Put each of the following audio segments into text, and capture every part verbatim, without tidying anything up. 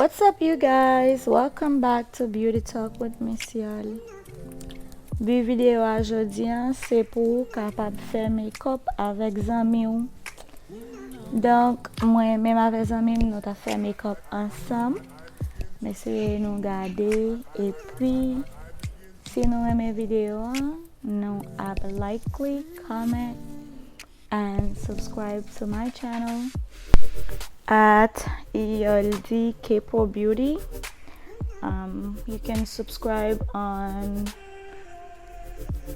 What's up, you guys? Welcome back to Beauty Talk with Miss Yali. Bi videyo a jodi a, se pou w kapab fè makeup avèk zanmi w. Donk, mwen menm avèk zanmi m, nou t ap fè makeup ansanm. M eseye nou gade, epi, si nou renmen videyo a, nou ap like li, comment, and subscribe to my channel at Yoldi Kpro Beauty. Um, you can subscribe on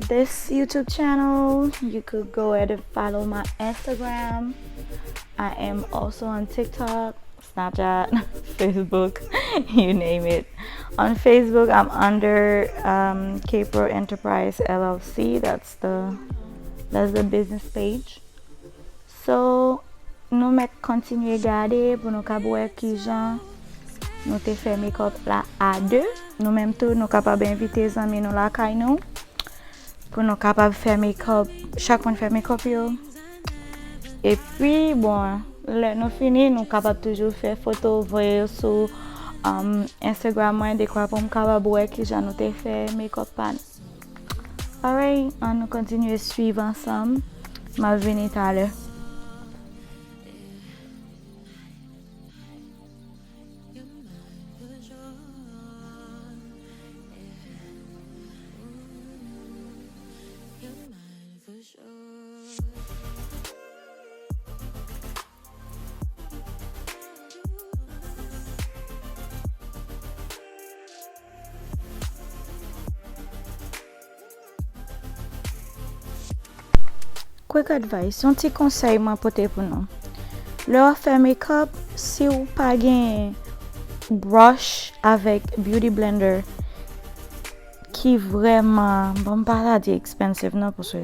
this YouTube channel. You could go ahead and follow my Instagram. I am also on TikTok, Snapchat, Facebook, you name it. On Facebook, I'm under um, Kpro Enterprise L L C. That's the that's the business page. So, nou mèt kontinye gade pou nou kab wè kijan nou te fè makeup la a de. Nou menm tou, nou kapab envite zanmi nou lakay nou pou nou kapab fè makeup, chak moun fè makeup yo. Epi, bon, lè nou fini, nou kapab toujou fè foto, voye yo sou um, Instagram mwen, dekwa pou m kapab wè kijan nou te fè makeup pa nou. Alright, ann nou kontinye swiv ansanm. M ap vini talè. Quick advice, yon ti konsèy mwen pote pou nou. Lè w ap fè makeup, si w pa gen brush avèk beauty blender ki vrèman, bon, m pa ta di expensive non, paske,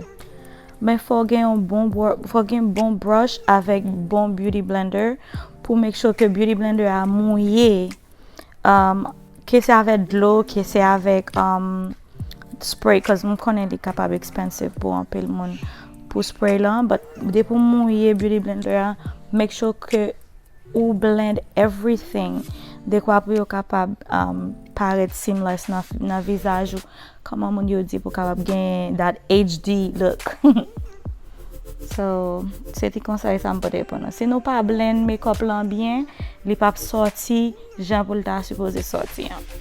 men fò w gen yon bon br-, fò w gen bon brush avèk bon beauty blender pou make sure ke beauty blender a mouye. Um, ke se avèk dlo, ke se avèk um, spray, cause m konnen li kapab expensive pou anpil moun pou spray lan, but depi w mouye beauty blender a, make sure ke ou blend everything. Dekwa pou yo kapab um, parèt seamless nan, nan vizaj ou. Kòman moun yo di pou kapab gen that H D look. So, se ti konsèy sa m pote pou nou. Si nou pa blend makeup lan byen, li p ap sòti jan pou l ta sipoze sòti an.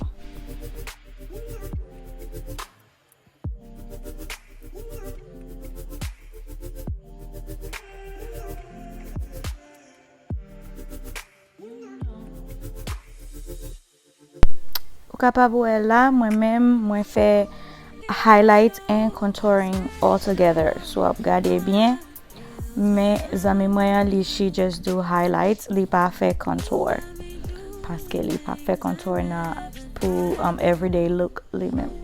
Ou kapab wè la, mwen menm, mwen fè highlight and contouring all together. Si w ap gade byen, men zanmi mwen an, li, she just do highlights, li pa fè contour. Paske li pa fè contour nan pou um, everyday look li menm.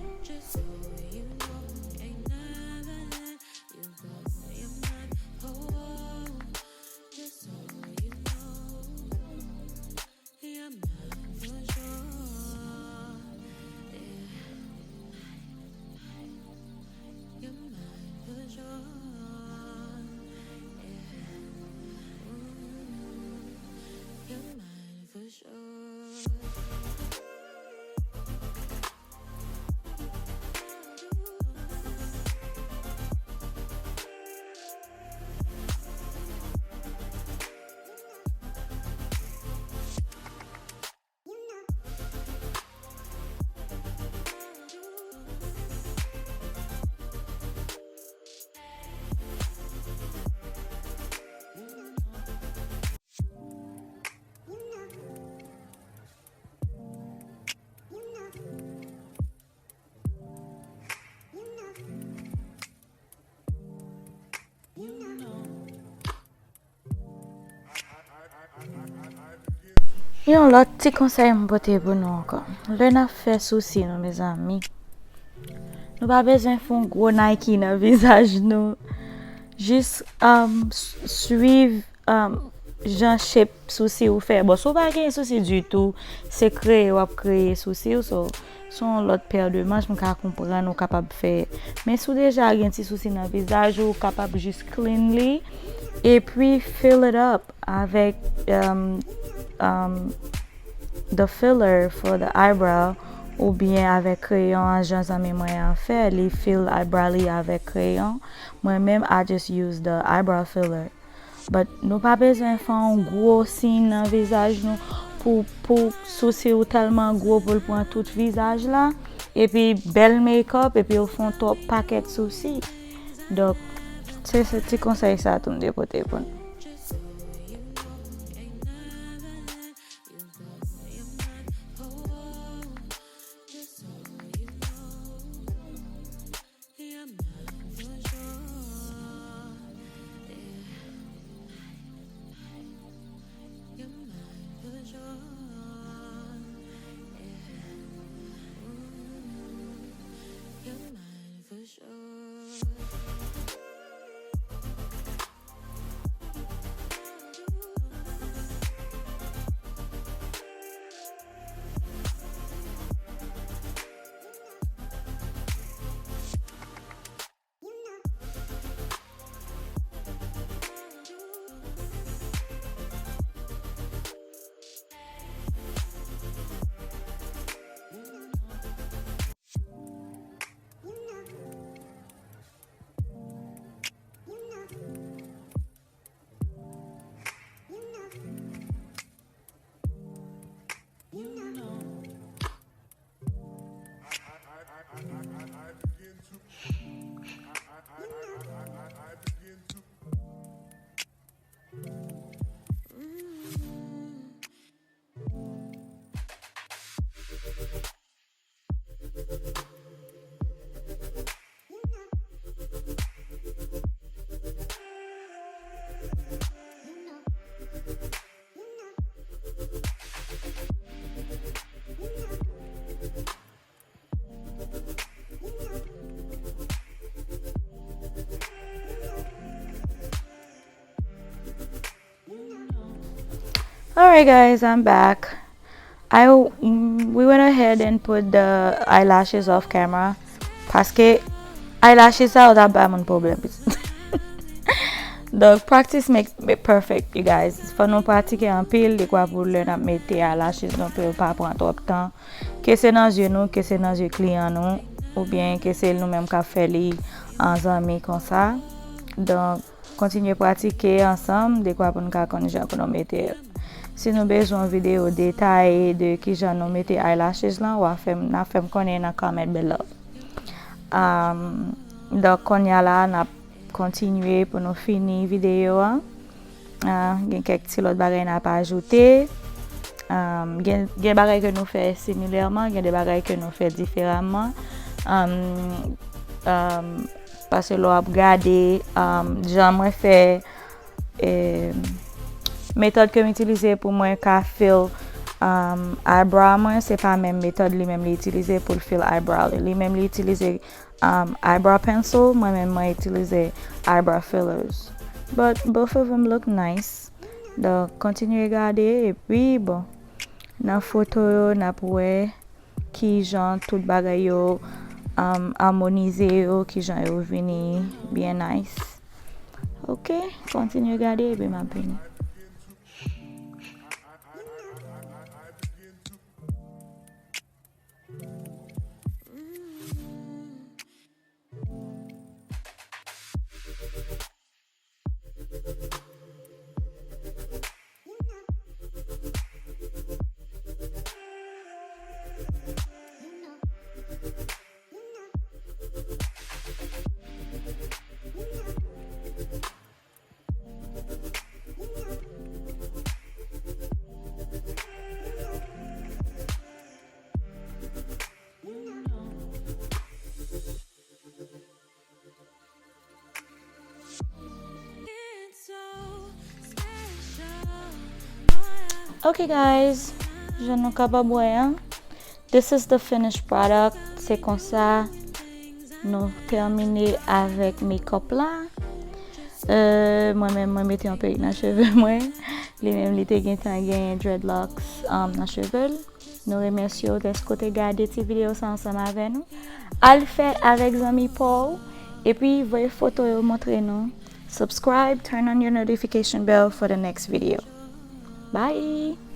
Yon lòt ti konsèy m pote pou nou ankò. Lè n ap fè sousi nou, mezanmi, nou pa bezwen fè yon gwo Nike nan vizaj nou. Jis um, s- swiv um, jan shape sousi w fè. Bon, si w pa gen sousi ditou, se kreye w ap kreye sousi w. So, se yon lòt pè de manch m ka konprann ou kapab fè. Men si w deja gen ti sousi nan vizaj ou, ou kapab jis clean li. Epi fill it up avèk um, um, the filler for the eyebrow, oubyen avèk kreyon an, jan zanmi mwen an fè, li fill eyebrow li avèk kreyon. Mwen menm, I just use the eyebrow filler. But nou pa bezwen fè yon gwo siy nan vizaj nou pou, pou sousi ou tèlman gwo pou l pran tout vizaj la. Epi bèl makeup, epi ou fè yon twòp pakèt sousi. Donk, se, se ti konsèy sa tou m te pote pou nou. Alright, guys, I'm back. I, mm, we went ahead and put the eyelashes off camera. Paske eyelashes sa yo t ap bay moun pwoblèm. Donk, practice make, make perfect, you guys. Fò nou pratike anpil, dekwa pou lè n ap mete eyelashes nou, pou yo pa pran twòp tan. Ke se nan zye nou, ke se nan zye kliyan nou, oubyen ke se nou menm k ap fè li an zanmi konsa. Donk, kontinye pratike ansanm, dekwa pou n ka konn jan pou nou mete l. Si nou bezwen yon videyo detaye de kijan nou mete eyelashes lan, w a fè m, n a fè m konnen nan comment below. Um, donk, kounye a la, n ap kontinye pou nou fini videyo a. Ah, gen kèk ti lòt bagay n ap ajoute. Um, gen, gen bagay ke nou fè similèman, gen de bagay ke nou fè diferaman. Um, um, paske lè w ap gade, um, jan mwen fè, eh, metòd ke m itilize pou mwen ka fill, um, eyebrow mwen, se pa menm metòd li menm li itilize pou l fill eyebrow li. Li menm li itilize um, eyebrow pencil, mwen menm mwen itilize eyebrow fillers. But both of them look nice. Donk, kontinye gade, epi bon, nan foto yo, n ap wè kijan tout bagay yo, um, amonize yo, kijan yo vini byen nice. Ok, kontinye gade, epi m ap vini. Ok, guys, jan nou kapab wè an, this is the finished product. Se konsa nou tèmine avèk makeup la. Euh, mwen menm, mwen mete yon perik nan cheve mwen. Li menm, li te gentan genyen dreadlocks, um, nan cheve l. Nou remèsye w dèske w te gade ti videyo sa ansanm avè nou. Al fè avèk zanmi pa w, epi voye foto yo montre nou. Subscribe, turn on your notification bell for the next video. Bye!